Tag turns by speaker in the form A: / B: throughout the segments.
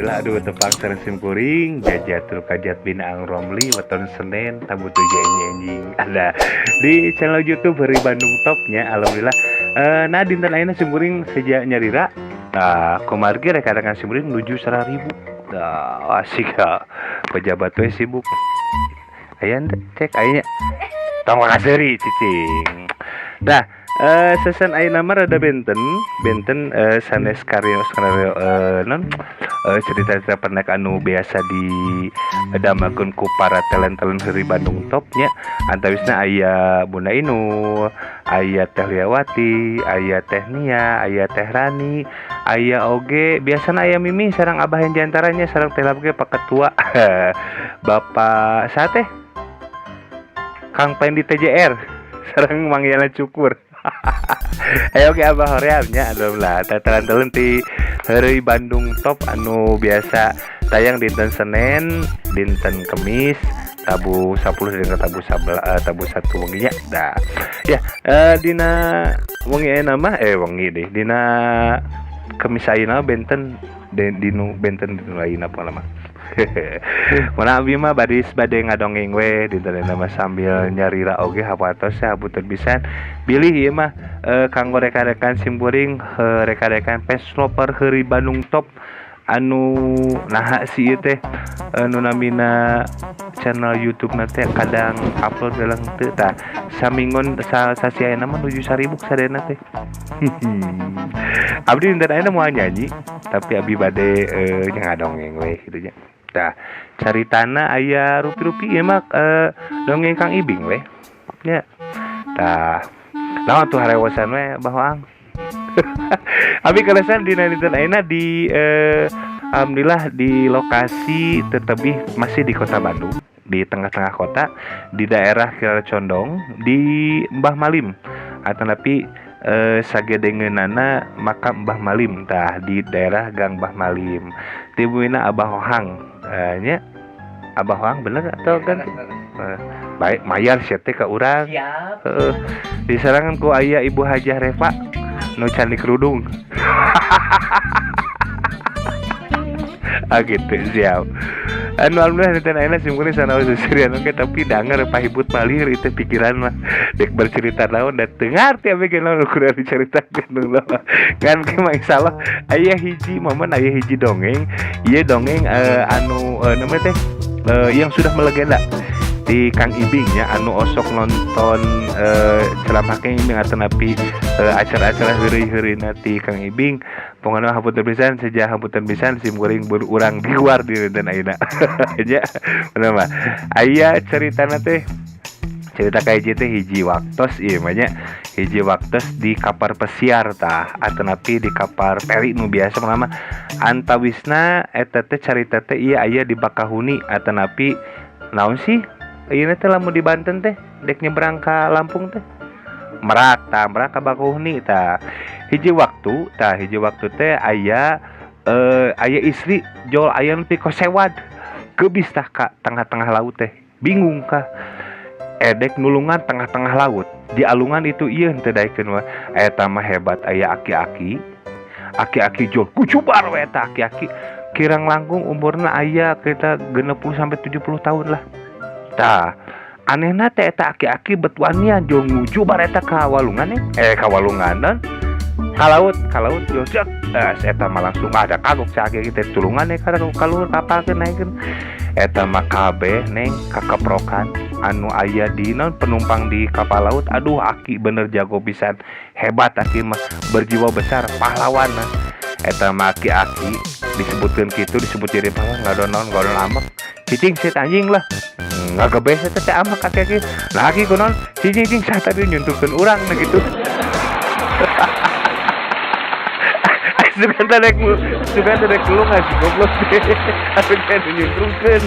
A: Alhamdulillah, aduh, tepang sareng sim kuring Jajatul Kajat bin Ang Romli, weton Senin tabuh 7 enjing ada di channel YouTube Heureuy Bandung Topnya. Alhamdulillah, nah, dinten ayeuna sim kuring seja nyalira. Nah, kumargi rekan-rekan sim kuring nuju 1000. Nah, asik ya. Pejabat we sibuk. Aya cek aya. Tong seri cicing. Nah, sesen ayeuna mah rada benten, benten, sanes karyo skenario, non cerita-cerita pendek anu biasa di damelkeun ku para talent-talent Heureuy Bandung Topnya. Antawisna aya Bunda Inul, aya Teh Liawati, aya Teh Nia, aya Teh Rani, aya oge biasana aya Mimi sareng Abah yang diantaranya sareng Teh Labge, Pak Ketua, Bapak sate Kang Pendi TJR sareng Mang Yana Cukur. Ayo ke Abah hoream nya. Alhamdulillah, talent-talent ti Heureuy Bandung Top anu biasa tayang dinten Senin, dinten Kemis, tabuh 10 dinten tabuh 11, tabuh 1 wengi nya. Dah. Ya, dina wengi ayeuna mah, wengi deh. Dina Kemis ayeuna benten dinu benten dinu ayeuna pokona mah. Mana abi mah baris bade ngadongeng we dinten ayeuna mah sambil nyarira oge hapatos hapunten pisan. Bilih ieu mah kanggo rekan-rekan simkuring, rekan-rekan fans lover Heureuy Bandung Top anu naha si ieu teh nu namina channel YouTube na teh kadang upload dalam teu. Tah, saminggon sasi ayeuna mah nuju 1000 sadayana teh. Abdi dinten ayeuna moal nyanyi, tapi abi bade ngadongeng we kitu nya. Tah, caritana aya rupi-rupi ieu mah, dongeng Kang Ibing we nya. Tah, naon tuh harewosan we Bah Ang. Abi kaleresan dina dinten ayeuna di alhamdulillah di lokasi tetebih masih di Kota Bandung, di tengah-tengah kota, di daerah Kiaracondong, di Mbah Malim. Atanapi sagedengeunana makam Mbah Malim, tah di daerah Gang Mbah Malim. Tibuna Abah Hohang, nya Abah Hohang bener atau ganti? Baik, mayar sia teh ka urang.
B: Siap.
A: Heeh. Disarangan ku aya Ibu Hajah Reva nu candi kerudung. Ah gitu, siap. Anu alhamdulillah dinten ayeuna sim kuring sanaos seserian oge, tapi danger pahibut malir itu pikiran mah dek bercerita naon da teu ngarti abi ge naon kudu dicaritakeun nu kan ge mah. Insyaallah aya hiji momen, aya hiji dongeng ieu dongeng, anu namanya teh yang sudah melegenda di Kang Ibing ya, anu osok nonton ceramah Kang Ibing atanapi acara-acara heureuy-heureuy ti Kang Ibing. Pokoknya hapunten pisan, sejak hapunten pisan sim kuring berurang di luar di dinten ayeuna nya. Bener mah aya ceritana teh, cerita kayak teh hiji waktos ieu mah nya, hiji waktos di kapal pesiar tah atanapi di kapal feri nu biasa mah. Antawisna eta teh carita teh ieu aya di Bakahuni atanapi naon sih ieu teh lamun di Banten teh dek nyebrang ka Lampung teh, Merak tah, Merak ka Bakahuni. Tah, hiji waktu, tah hiji waktu teh aya aya istri jol aya nu pikosewad kebis tah ka tengah-tengah laut teh. Bingung kah edek nulungan tengah-tengah laut di alungan itu ieu teu daekeun mah. Eta mah hebat, aya aki-aki, aki-aki jol kucubar we. Eta aki-aki kirang langkung umurna aya kita 60 sampai 70 tahun lah. Tah, anehna teh eta aki-aki betuanian jol ngujubar eta ka walungan, ka walungan dan ka laut jol cek. Eta mah langsung ada kagok si aki teh, tulungan ka kaluhur kapal ke naikeun. Eta mah kabeh neng kakeprokan anu aya di non penumpang di kapal laut. Aduh, aki bener jago pisan, hebat aki mah, berjiwa besar, pahlawan. Nah, eta mah aki-aki disebutkeun kitu, disebut jadi pahlawan, ngadonon ngadonon amek cicing sit anjing lah ngagebes eta teh amek aki-aki. Nah, aki kunaon cicing cicing sah tadi nyunturkeun urang. Nah gitu. Sugan teh sugan teh nulungan si goblok teh atuh nyuntrungkeun.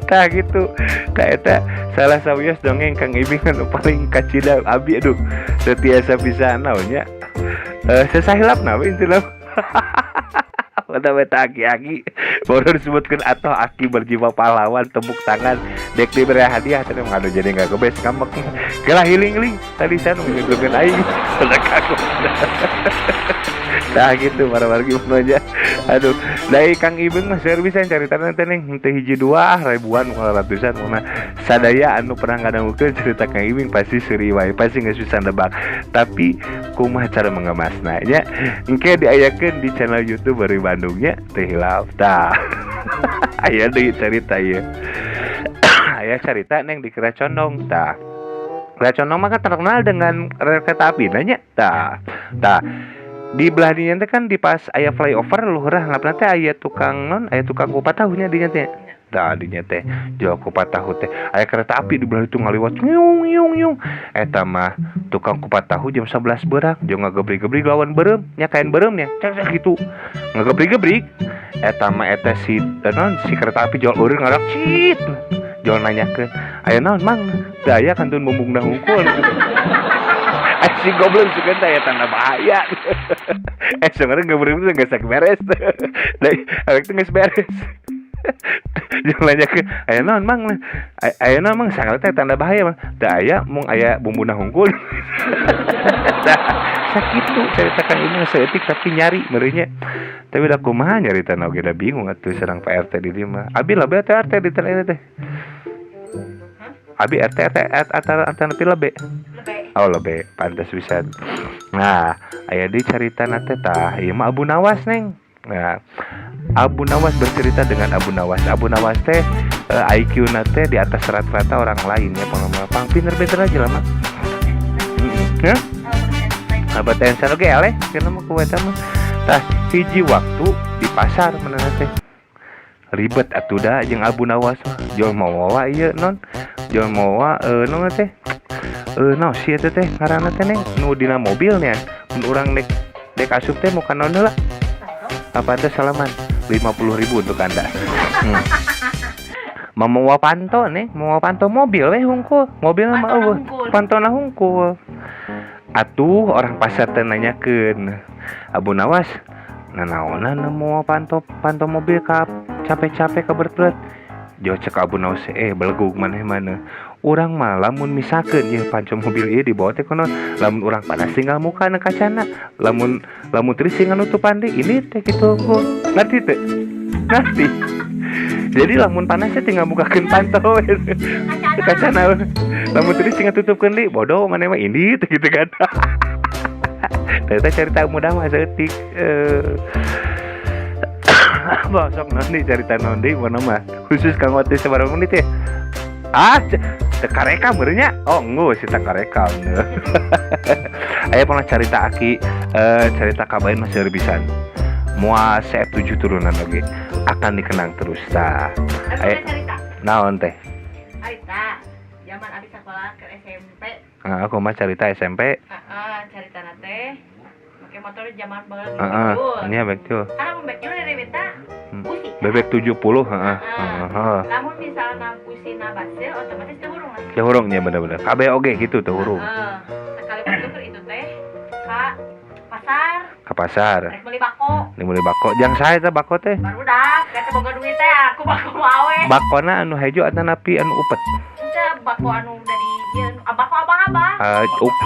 A: Tah gitu. Tah, eta salah sawios dongeng Kang Ibing anu paling kacida abi. Aduh, teu tiasa bisa naon nya, sesahilapna we intina. Mata mata aki-aki baru disebutkan atau aki berjiwa pahlawan, tepuk tangan dek diberi hadiah tadi mengadu jadi nggak kebes ngambek kela hiling ling tadi saya menyebutkan aing. Udah kagok. Nah gitu para wargi aja. Aduh, dari Kang Ibing mah seueur pisan caritana teh neng teu hiji dua ribuan ratusan mah. Sadaya anu pernah ngadangukeun cerita Kang Ibing pasti seuri wae, pasti geus bisa nebak. Tapi kumaha cara mengemasna nya? Engke diayakeun di channel YouTube Bari Bandungnya teu hilap. Tah. Aya deui cerita ieu. Aya cerita neng di Kiaracondong tah. Kiaracondong mah kan terkenal dengan rel kereta api nanya. Tah. Tah. Di belah dinya teh kan di pas aya flyover luhurah ngapna teh aya tukang non, aya tukang kupat tahunya dinya teh. Tah dinya teh jual kupat tahu teh. Aya kereta api di belah itu ngaliwat nyung nyung nyung. Eta mah tukang kupat tahu jam 11 beurang jeung ngagebrig-gebrig lawan beureum nya kain beureum nya. Cek cek gitu. Ngagebrig-gebrig. Eta mah eta si non si kereta api jual eureun ngarak cit. Jual nanyakeun, "Aya naon Mang?" Teu aya kantun bumbungna hungkul. Si goblok suka teh aya tanda bahaya. Sebenarnya gebrig teh geus beres. Da awek teh geus beres. Jangan nanyakeun, "Aya naon Mang?" Aya naon Mang? Sagala teh tanda bahaya Mang. Teu aya mung aya bumbuna hungkul. Tah, sakitu carita Kang Ibing saeutik tapi nyari meureun nya. Tapi da kumaha nyaritana oge da bingung atuh sareng Pak RT di dieu mah. Abi lebe teh RT di teh teh. Abi RT RT alternatif lebe. Oh lebe, pantas pisan. Nah, aya deui caritana teh tah, ieu mah Abu Nawas neng. Nah, Abu Nawas bercerita dengan Abu Nawas. Abu Nawas teh IQ na teh di atas rata-rata orang lain ya, pang pinter-pinter aja lah mah. Ya? Albert Einstein oge eleh cenah mah ku eta mah. Tah, hiji waktu di pasar manehna teh. Ribet atuh da jeung Abu Nawas mah. Jual mawa ieu non. Jual mawa non teh. Naon sih eta teh ngaranna teh neng nu dina mobil nya. Mun urang dek dek asup teh muka naon heula? Apa teh salaman? 50.000 untuk Anda. Mamawa panto nih, mawa panto mobil weh hungkul. Mobil mah eueuh. Pantona hungkul. Atuh orang pasar teh nanyakeun, Abu Nawas, nanaonan mawa panto panto mobil ka capek-capek ka berat-berat. Jo cek Abu Nawas, belegug maneh mana. Urang mah lamun misalkeun ieu panco mobil ieu dibawa teh kono, lamun urang panas tinggal muka na kacana, lamun lamun tiris tinggal nutupan deui, ini teh kitu hungkul. Ngerti teu? Ngerti. Jadi lamun panas teh tinggal bukakeun panto kacana. Lamun tiris tinggal tutupkeun deui, bodoh maneh mah ini teh gitu kan. Ternyata cerita mudah mah saeutik. Sok naon cerita naon deui mana mah khusus kanggo teh sabaraha menit ya? Ah, teu karekam meureun nya. Oh, enggeus si teu karekam. Aya pernah cerita aki cerita kabayan masih pisan. Moal CF7 turunan oge akan dikenang terus tah. Aya naon teh?
B: Carita zaman abi sekolah ke SMP.
A: Heeh, kumaha cerita SMP?
B: Heeh, caritana teh make motor zaman baheula.
A: Heeh, nya betul.
B: Karena mun bekjul dari busi.
A: Bebek 70, heeh. Heeh.
B: Lamun misalna busina basil otomatis teu hurung lah.
A: Teu hurung nya bener-bener. Kabeh oge gitu teu hurung.
B: Heeh. Sekali waktu keur itu teh ka pasar.
A: Ka pasar.
B: Rek meuli bako.
A: Rek meuli bako. Jang saha eta bako teh?
B: Barudak, teh boga duit teh aku bako awe.
A: Bakona anu hejo atanapi anu upet?
B: Henteu, bako anu udah di jeung bako abang-abang.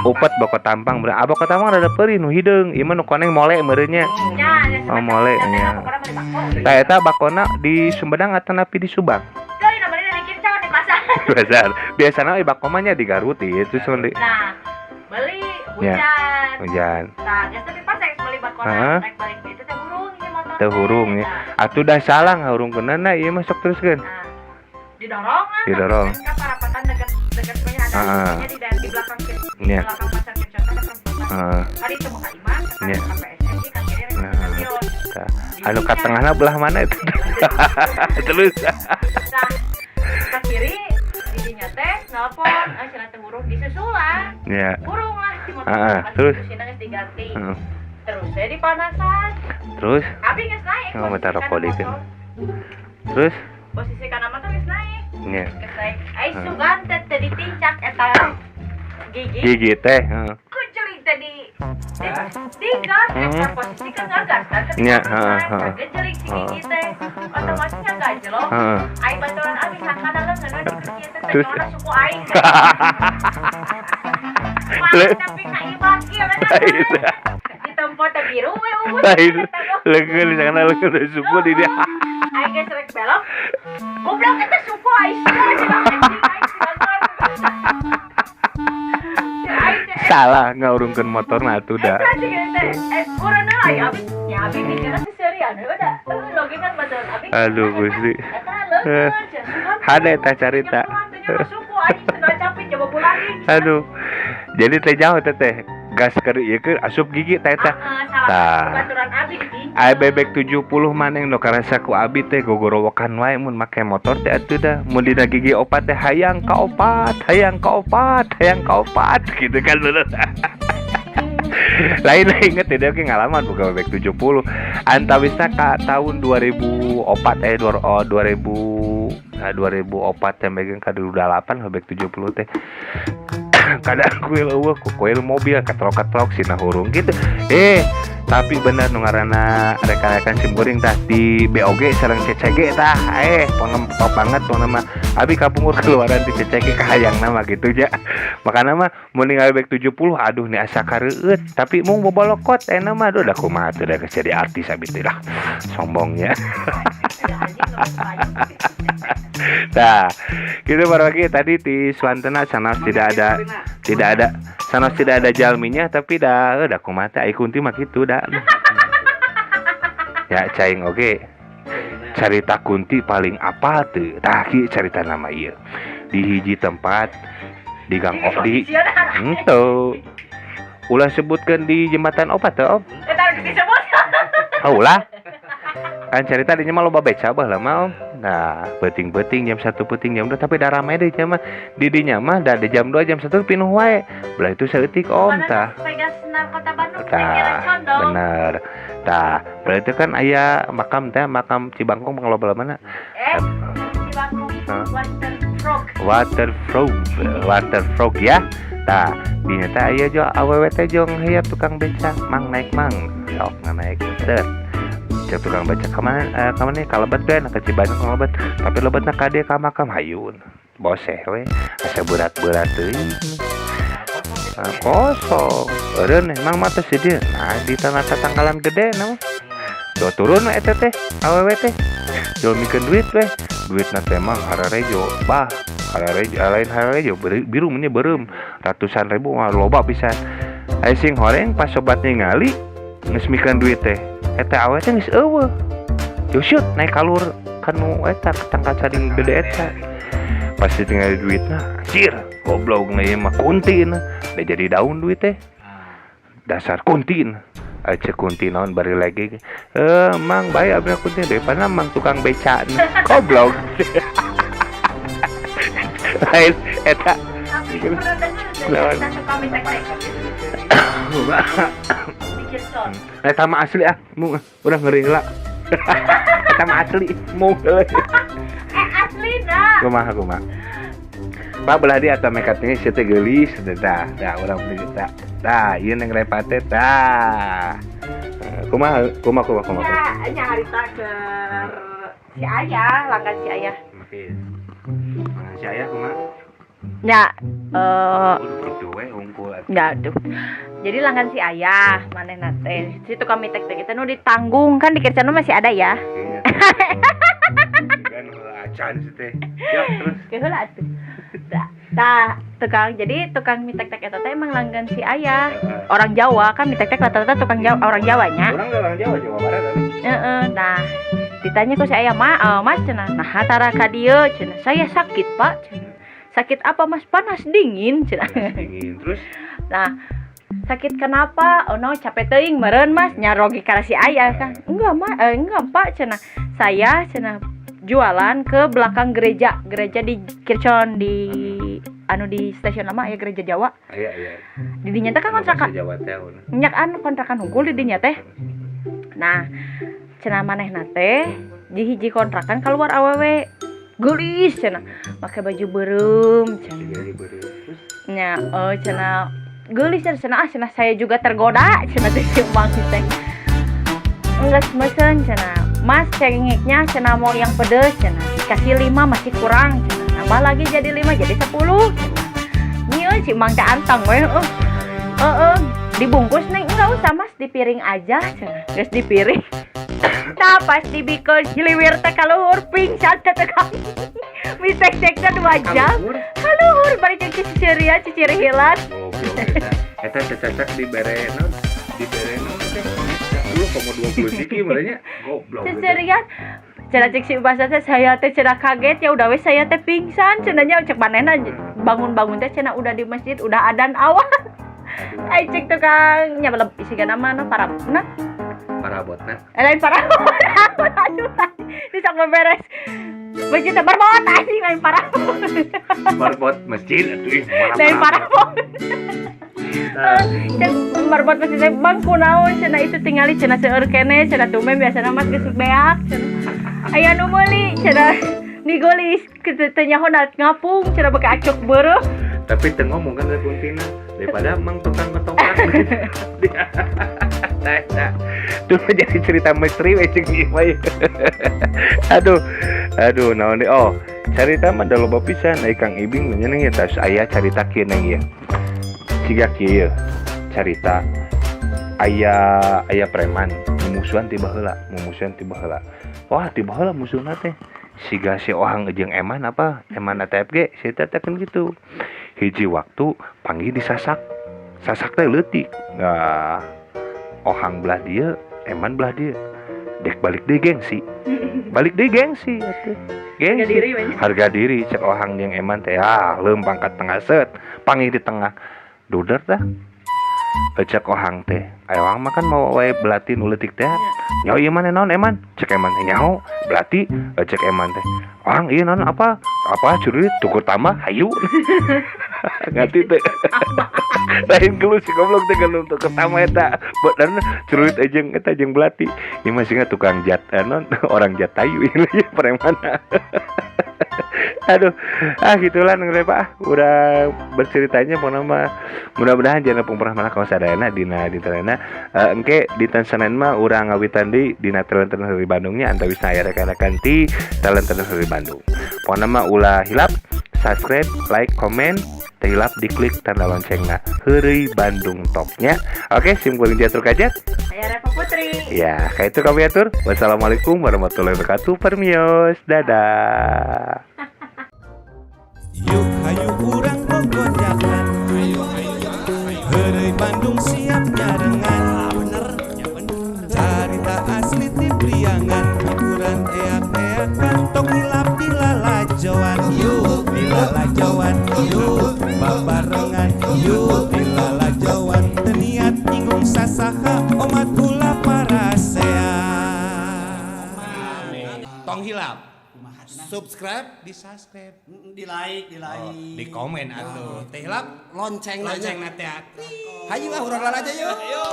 A: Upet bako tampang bener. Ah, bako tampang rada peurih nu hideung. Ieu mah nu koneng mole meureun nya.
B: Nya,
A: Oh, mole nya.
B: Pokona meuli bako.
A: Tah eta bakona di Sumedang atanapi di Subang?
B: Deui na meuli di Kircon di pasar.
A: Pasar. Biasana we bako mah nya di Garut ieu terus di.
B: Nah, beli hujan.
A: Hujan.
B: Tah, geus tapi pas rek meuli bakona rek balik itu teh hurung ieu motor.
A: Teu hurung nya. Atuh dah salah ngahurungkeunana ieu mah sok teruskeun.
B: Nah, didorong lah.
A: Didorong.
B: Kan parapatan deket deket punya ada di belakang belakang pasar Kircon ada perempatan. Tadi itu muka imah, ke KPSS ka kiri rek stasiun.
A: Tah. Anu ka tengahna belah mana itu? Terus.
B: Nah, ka kiri didinya teh nelpon, ah cenah teh hurung disusulan. Hurung lah si motor.
A: Terus.
B: Busina geus diganti.
A: Heeh.
B: Terus saya dipanasan.
A: Terus?
B: Abi geus naik.
A: Oh, bentar rokok dikeun.
B: Motor.
A: Terus?
B: Posisi kana motor geus naik. Geus naik. Ai sugan teh teh ditincak eta gigi.
A: Gigi teh, heeh.
B: Kuceling teh di digas eta posisi kan ngagas kan
A: Nya, heeh.
B: Kagejeling si gigi teh. Otomatis nya gajlok. Ai baturan abi sakana leungeun we di teh
A: Terus?
B: teh suku aing. Tapi ka imah kieu. Ditempo Nempo teh biru we euweuh.
A: Lain leungeun sana leungeun suku di dia.
B: Aing geus rek belok. Goblok eta suku aing sia cenah anjing aing cenah.
A: Salah ngaurungkeun motorna atuh da.
B: Eta cing teh urang heula ya abi nya abi mikirna teh seurian heuh da. Logika baturan abi.
A: Aduh Gusti.
B: Eta leungeun cenah.
A: Hade eta carita.
B: Suku aing cenah capek coba pulangin.
A: Aduh. Jadi teh jauh teh teh. Gas keur ieu keur asup gigi teh eta.
B: Salah baturan abi di.
A: Ai bebek 70 maneng nu karasa ku abi teh gogorowokan wae mun make motor teh atuh dah. Mun dina gigi opat teh hayang ka opat, hayang ka opat, hayang ka opat gitu kan bener. Lain inget teh oge ngalaman boga bebek 70. Antawisna ka tahun 2004 2004 teh megang ka 2008 bebek 70 teh. Kadang kuil eueuh ku kuil mobil katrok-katrok sina hurung gitu. Tapi bener nu ngaranna rekan-rekan sim kuring tah di BOG sareng CCG tah. Pongem top banget pongna mah. Abi kapungkur keluaran di CCG kahayangna mah gitu ja. Makana mah mun ningali bebek 70 aduh ni asa kareueut tapi mung bobolokot enak mah aduh da kumaha teh da geus jadi artis abi teh lah. Sombongnya. Nah, gitu baru lagi tadi di Swantena sanos tidak ada sanos tidak ada jalminya tapi dah udah kumaha teh ai kunti mah kitu dah. Ya caing oge. Carita kunti paling apal teu? Tah kieu carita nama ieu. Di hiji tempat di Gang Di henteu. Ulah sebutkeun di jembatan opat teu, Om?
B: Eta disebut.
A: Oh, ulah. Kan carita dinya mah loba beca baheula mah, Om. Nah, peuting-peuting jam 1 peuting jam 2 tapi da rame deui nya mah. Di dinya mah da di jam 2 jam 1 pinuh wae. Belah itu saeutik Om tah.
B: Vegas Kota Bandung
A: tah, bener. Tah, belah itu kan aya makam teh, makam Cibangkong pangloba mana?
B: Cibangkong Water Frog.
A: Water Frog, Water Frog ya. Tah, dinya teh aya jo awewe teh jong hayap tukang beca, mang naik mang. Sok naik set. Tukang baca kamana kamana kalebet ben ke Cibangkong kalebet tapi lebetna ka dieu ka makam hayun boseh we asa berat-berat teuing kosong eureun emang mah teh si dieu nah di tanah tatangkalan gede na mah do turun we eta teh awewe teh jual mikeun duit we duitna teh emang hararejo bah hararejo lain hararejo biru nya beureum ratusan ribu mah loba pisan aya sing horeng pas sobat ningali geus mikeun duit teh eta awe teh geus eueuh. Yusut naik kalur kanu eta tangkal cading gede eta. Pasti tinggal duitna, anjir, goblok ieu mah kunti na. Da jadi daun duit teh. Dasar kunti na. Ceuk kunti naon bari lagi. Mang bae abdi kunti daripada mang tukang beca. Goblok. Lain eta.
B: Tapi pernah dengar cerita tukang beca.
A: Eta mah asli ah, mung urang ngeri heula. Eta mah asli, mung.
B: Asli dah.
A: Kumaha kumaha. Pak belah dia atau make up-nya sia teh geulis tah. Tah urang beli tah. Tah, ieu neng repate tah. Kumaha kumaha kumaha kumaha.
B: Ya, nya harita keur si ayah, langgan si ayah.
A: Oke. Langgan si ayah kumaha?
B: Ya,
A: kitu we unggul atuh.
B: Ya aduh. Jadi langgan si ayah manehna teh. Si tukang mie tek tek itu nu ditanggung kan di Kircano masih ada ya.
A: Iya. Kan acan sih teh. Yuk terus.
B: Keheula atuh. Tah, tukang jadi tukang mie tek tek eta teh emang langgan si ayah. Orang Jawa kan mie tek tek rata-rata tukang Jawa, orang Jawanya.
A: Orang Jawa, Jawa Barat kan.
B: Heeh, nah ditanya ku si ayah, "Ma, Mas cenah, nah tara ka dieu cenah. Saya sakit, Pak." Cenah. Sakit apa, Mas? Panas dingin cenah.
A: Panas dingin. Terus?
B: Nah, sakit kenapa? Oh no, capek teuing meureun Mas, nya logika si ayah kan. Enggak, Ma, enggak, Pak cenah. Saya cenah jualan ke belakang gereja, gereja di Kircon di anu di stasiun lama ya gereja Jawa.
A: Iya, iya.
B: Di dinya teh kan kontrakan.
A: Jawa teh.
B: Nyak anu kontrakan hungkul di dinya teh. Nah, cenah manehna teh di hiji kontrakan keluar awewe geulis cenah, make baju beureum cenah. Nya, cenah geulis cenah, ah cenah saya juga tergoda cenah teh si Mang teh. Enggeus meuseun cenah. Mas cengeknya cenah mau yang pedes cenah. Dikasih 5 masih kurang cenah. Nambah lagi jadi 5 jadi 10 cenah. Nyieun si Mang teh anteng we heeh. Heeh. Dibungkus, Neng? Enggak usah, Mas, di piring aja cenah. Geus di piring. Tah, pas dibikeun hiliwir teh kaluhur, pingsan teh tukang. Misek-sekna 2 jam.
A: Kaluhur?
B: Kaluhur bari jeung cicirian ciciri hilang.
A: Goblok eta. Eta cacacak dibere naon? Dibere naon teh? 10,20 siki merenya. Goblok.
B: Cicirian. Cenah cek si Ubasa teh, saya teh cenah kaget, ya udah weh saya teh pingsan cenah nya, cek manehna bangun-bangun teh cenah udah di masjid, udah adan awal. Ai cek tukang nya belum isi nama no para nah
A: Parabotna.
B: Eh, lain parabot. Aduh, bisa beberes masjid teh marbot, anjing, lain parabot.
A: Marbot masjid atuh ih.
B: Lain parabot.
A: Nah,
B: Cek marbot masjid teh, "Bang, kunaon?" cenah, "Itu tingali," cenah, "seueur keneh," cenah, "tumben biasana mah geus beak," cenah, "aya nu meuli," cenah, "nigolis teu nyaho ngapung," cenah, "beuki acuk beureum."
A: Tapi teu ngomong kan kuntina daripada emang tukang ketoprak. Nah, tuh jadi cerita misteri we jeung ieu mah. Aduh, aduh, naon deui? Oh, carita mah da loba pisan ai Kang Ibing nya nih. Tas aya carita kieu, Neng, ieu siga kieu carita. Aya aya preman mumusuhan ti baheula, mumusuhan ti baheula. Wah, ti baheula musuhna teh siga si Ohang jeung Eman, apa Eman ATFG si eta teh kan gitu. Hiji waktu panggih disasak sasak teh leutik. Nah, Ohang belah dia, Eman belah dia, dek balik deui gengsi, balik deui gengsi atuh gengsi.
B: Harga diri banyak.
A: Harga diri cek Ohang jeung Eman teh, ah leumpang ka tengah, set panggih di tengah, duder dah. Cek Ohang teh, ayo Ohang mah kan mau wae belati nu leutik teh. "Nyaho ieu mah naon, Eman?" Cek Eman teh. "Nyaho belati." Cek Eman teh, "Ohang, ieu naon?" "Apa apa curi tukur tambah hayu." Ngerti teh? Lain geluh si goblok teh, geluh tukur tambah eta dan ceruit jeung eta jeung belati. Ieu mah singa tukang jat non orang jatayu ini ya preman. Aduh, ah gitulah, Neng Repa. Ah, udah berceritanya pokoknya mah mudah-mudahan jangan pernah mana kalau sadayana dina dinten engke dinten Senin mah urang ngawitan di dina talent dari Bandungnya, antawisna aya rekan-rekan ti talent dari Bandung. Pokoknya mah ulah hilap subscribe, like, komen, teu hilap diklik tanda loncengna. Heureuy Bandung Topnya. Oke, sim kuring diatur kajat.
B: Saya Reva Putri.
A: Ya, kayak itu kami atur. Wassalamualaikum warahmatullahi wabarakatuh. Permios. Dadah.
C: Yuk hayu urang gogojakan. Heureuy Bandung siap nyarengan. Carita asli ti Priangan. Hiburan eak-eakan. Tong hilap dilalajoan. Yuk dilalajoan. Yuk babarengan. Yuk dilalajoan. Teu niat nyinggung sasaha. Omat ulah parasea.
D: Tong hilap subscribe, di subscribe.
E: Di like, di like.
D: Di komen atuh teh hilap
E: lonceng
D: lonceng
E: nanya.
D: na teh.
E: Hayu ah, urang lalajo yuk.
D: Ayo.